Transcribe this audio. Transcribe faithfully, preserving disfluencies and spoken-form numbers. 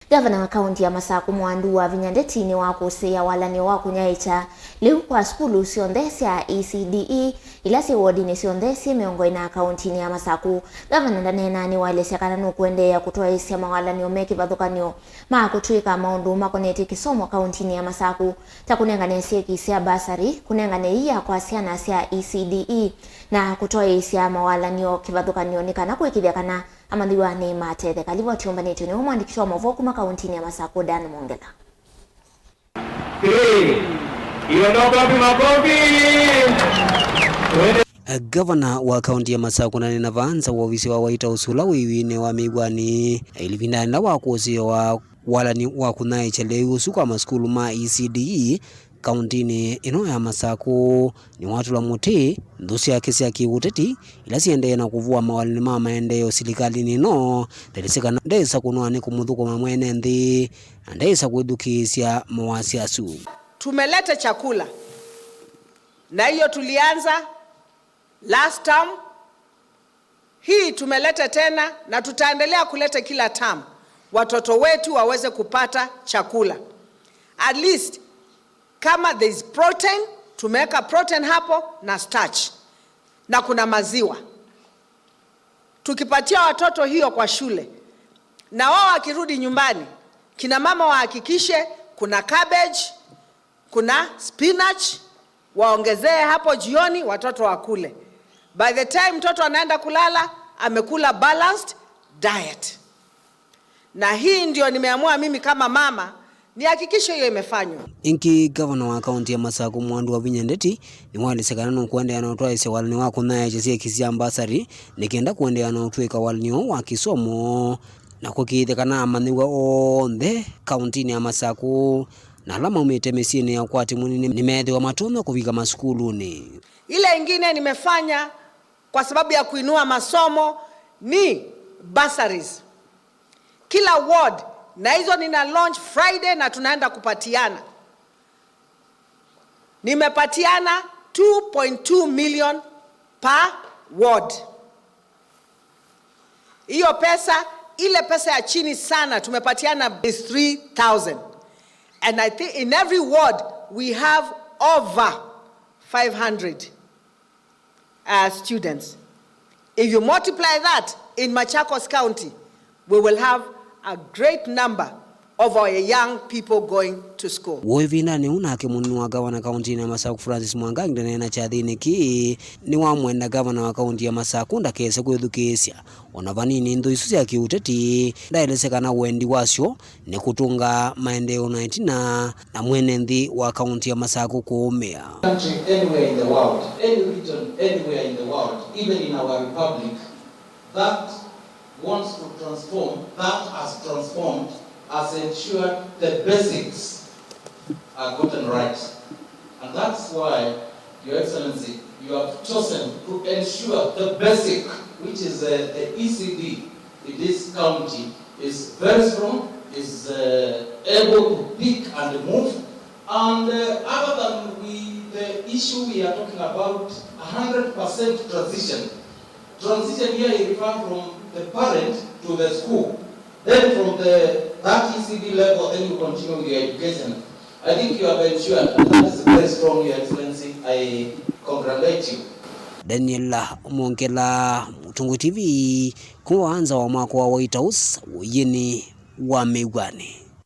Ngavana wa kaunti ya Masaku Mwandu Wavinya Ndeti nĩwakũsĩĩa walany'o wa kũnyaĩĩkya lĩu kwa sukulu syonthe sya E C D E ila syĩ wodinĩ syonthe syĩ mĩongo ĩna kauntinĩ ya Masaku. Ngavana ndaneenaa nĩwaelesya kana nũkũendeea kũtwaĩĩsya mawalany'o me kĩvathũkany'o ma kũtw'ĩka maũndũ makonetye kĩsomo kauntinĩ ya Masaku, ta kũnengane syeki sya basari, kũnengane ia kwa syana sya E C D E, na kũtwaĩĩsya mawalany'o kĩvathũkany'o nĩ kana kũĩkĩĩthya kana amanyĩw'a nĩmatetheka. Livoti yũmbanĩtw'e nĩwe mwandĩki wa maũvoo kuma kauntinĩ ya Masaku, Dan Mwongela. Three. Hiyo makofi, makofi. Tuende. Gavana wa kaunti ya Masaku na nena vanza wa ovisi wa White House ũla wĩ iw'ĩnĩ wa mĩw'ani, ĩvindanĩ la wa kũsĩĩwa walany'o wa kũnyaĩĩkya lĩu ũsu kwa masukulu ma E C D E kauntinĩ ĩno ya Masaku, nĩwatũla mũtĩ nthũ syake sya kĩũteti ila siendee na kũvũa mawalany'o ma maendeeo silikalĩnĩ ĩno, ndelesĩ kana ndesa kũnoa nĩ kũmũthũkũma mwene nthĩ, na ndesa kwĩthukĩĩsya mawasya asu. Tumeleta chakula, na hiyo tulianza last term. Hii tumeleta tena na tutaendelea kuleta kila term, watoto wetu waweze kupata chakula. At least, kama there is protein, tumeweka protein hapo na starch. Na kuna maziwa. Tukipatia watoto hiyo kwa shule, na wao wakirudi nyumbani, kina mama wahakikishe kuna cabbage, kuna spinach, waongezee hapo jioni, watoto wakule. By the time mtoto anaenda kulala, amekula balanced diet. Na hii ndio nimeamua mimi kama mama, nihakikishe hiyo imefanywa. Ĩngĩ, gavana wa kaunti ya Masaku Mwandu Wavinya Ndeti nĩwaelesya kana nũkũendeea na ũtwaĩĩsya walany'o wa kũnyaĩĩkya syeki sya mbasari, nĩ kenda kũendeea na ũtw'ĩka walany'o wa kĩsomo, na kũĩkĩĩthya kana amanyĩw'a onthe kauntinĩ ya Masaku na ala maumĩte mĩsyĩnĩ ya ũkwati mũnini nĩmeethĩwa matonya kũvika masukulunĩ. Ile ingine nimefanya kwa sababu ya kuinua masomo ni bursaries. Kila ward, na hizo nina launch Friday na tunaenda kupatiana. Nimepatiana two point two million per ward. Hiyo pesa, ile pesa ya chini sana tumepatiana is three thousand. And I think in every ward we have over five hundred, uh, students. If you multiply that in Machakos County, we will have a great number of our young people going to school. W'o ĩvindanĩ ũu nake mũnini wa gavana kauntinĩ ya Masaku Francis Mwangangi ndaneena kyathĩnĩ kĩĩ, nĩwamwenda gavana wa kaunti ya Masaku ndakese kwĩthukĩĩsya o na vanini nthũ isu sya kĩũteti. Ndaelesya kana wendi wasyo nĩ kũtũnga maendeeo na ĩtina na mwene nthĩ wa kaunti ya Masaku kũũmĩa. Country anywhere in the world, any region anywhere in the world, even in our republic, that wants to transform, that has transformed, has ensured the basics are gotten right. And that's why, Your Excellency, you have chosen to ensure the basic, which is, uh, the E C D in this county, is very strong, is, uh, able to pick and move. And, uh, other than we, the issue we are talking about, a hundred percent transition, transition here, you refer from the parent to the school. Then from the, that E C D level, then you continue with your education. I think you have ensured that is very strong, Your Excellency. I congratulate you. Daniel Mwongela, Mũtũngũ T V, kuma wanza wa mwako wa White House, ũyĩnĩ wa Mĩw'anĩ.